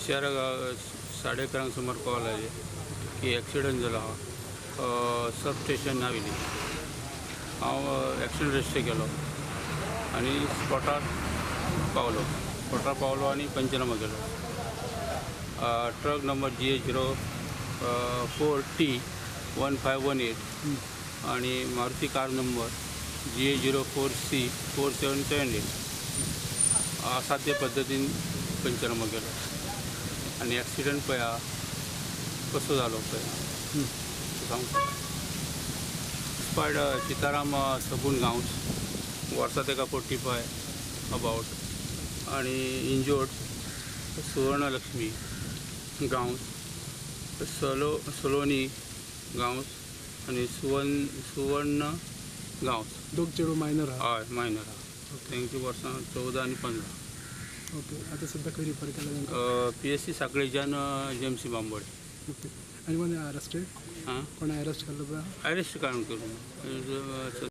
C आराक 11:30 सुमार call आयले की एक्सिडंट जालो आहा सब स्टेशन नावेली. हांव एक्सिडंट रजिस्टर केलो आनी स्पॉटार पावलो. स्पॉटार पावलो आनी पंचनामा केलो. Truck number GA 04 T 1518 आणि Maruti car number GA 04 C 4778. असा ते पद्दतीन पंचनामा केलो आनी एक्सिडंट पळय आहा कसो जालो पळय सांगता. एक्सपायर्ड सीताराम सगून गांवस, वर्सां ताका 45 अबावट, आनी इंजोर्ड सुवर्णलक्ष्मी गांवस, सलोनी गांवस आनी सुवर्ण गांवस. दोग चेडूं मायनर आहा? हय, मायनर आहा. तेंची वर्सां 14 आनी 15. ओके, आतां सद्या खंय रिफर केला तांकां? PSC साखळेच्यान GMC Bambolim. Okay, आनी कोण अरेस्टेड? आं, कोण अरेस्ट केल्लो पळय? अरेस्ट काडून करूं.